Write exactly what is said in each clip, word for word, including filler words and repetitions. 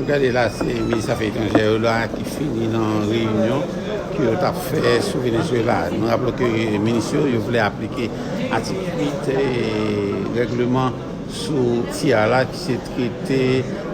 Gade la, se minis afè etranjè yo la ki fini nan reyinyon ke yo t ap fè sou Venezuela. Nou raple ke minis yo, yo vle aplike atik uit règleman sou tir la, ki se trete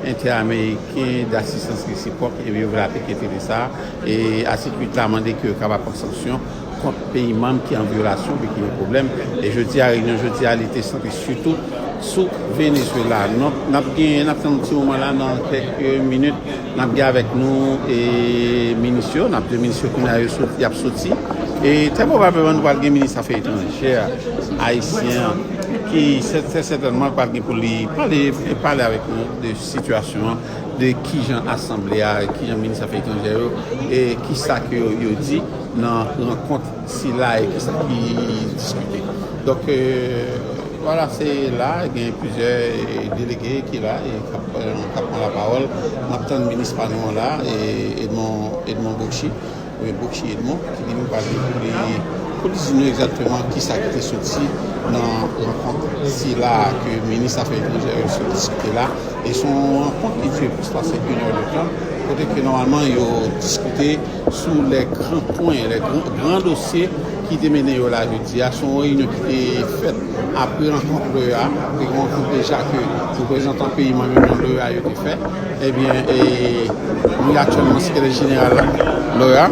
entè-ameriken dasistans resipwòk, epi yo vle aplike trete sa. E atik uit la mande ke yo kapab pran sanksyon kont peyi manm ki an vyolasyon, ki gen pwoblèm. E jodi a, reyinyon jodi a, li te santre sitou sou Venezuela. N ap gen, n ap tann yon ti moman la, nan kèk minit, n ap gen avèk nou e minis yo, n ap di minis yo kounye a yo sot- y ap soti. E trè pwobableman, nou pral gen minis afè etranjè ayisyen an, ki sè- trè sètènman pral gen pou li pale, pale avèk nou de sitiyasyon an, de kijan asanble a, kijan minis afè etranjè yo, e kisa ke yo, yo di nan rankont sila e kisa ki diskite. Donk, euh, vwala, se la, gen plizyè, euh, delege ki la e k ap, euh, k ap pran lapawòl. N ap tann minis pa nou an la, e Edmond, Edmond Bouchy, oubyen Bouchy Edmond, ki vini pale pou li, pou li di nou egzakteman kisa ki te soti nan rankont sila ke minis afè etranjè yo sot diskite la. E se yon rankont ki dire plis pase inè de tan, kote ke nòmalman yo diskite sou lè gran pwen, lè gran, gran dosye ki te mennen yo la jodi a. Se yon reyinyon ki te fèt apre rankont loya, apre yon rankont deja ke reprezantan peyi manm yo nan loya yo te fè. Ebyen, e, nou aktyèlman sekretè jeneral loya.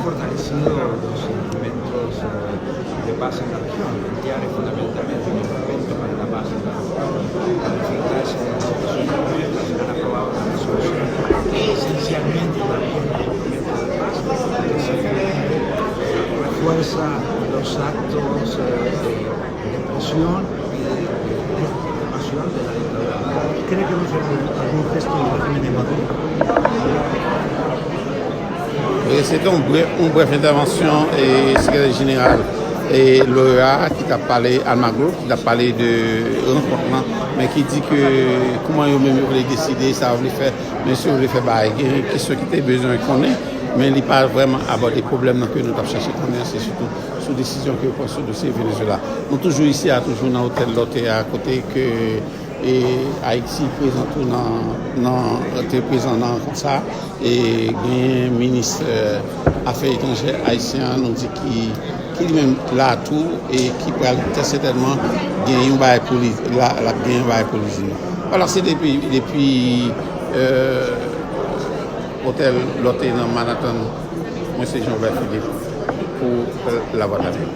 Fortalecido los instrumentos, eh, de paz en la región. El diálogo fundamentalmente un instrumento para la paz en la región. Las distintas, eh, situaciones nuestras han aprobado una resolución esencialmente también un instrumento de paz, que se refuerza los actos, eh, de represión y de, de, de, de la dictadura. ¿Cree que no será algún gesto del régimen de Maduro? E se te yon brèf, yon brèf entèvansyon e sekretè jeneral e loya ki t ap pale, Almagro, ki t ap pale de rankont lan, men ki di ke kòman yo menm yo vle deside, sa yo vle fè, men si yo vle fè bagay, gen kesyon ki te bezwen konnen, men li pa vrèman abòde pwoblèm nan ke nou t ap chache konnen, se sitou sou desizyon ke yo pran sou dosye Venezuela. Nou toujou isi a, toujou nan otèl Lòtè a, kote ke e Ayiti prezan tou nan, nan, te prezan nan rankont sa. E gen minis, eh, afè etranjè ayisyen an, nou di ki, ki li menm la tou e ki pral trè sètènman gen yon bagay pou li, la, l ap gen yon bagay pou li di nou. Vwala, se depi, depi, eh, otèl Lòtè nan Manhattan, mwen se Jean Robert Philippe pou, eh, Lavwadlamerik.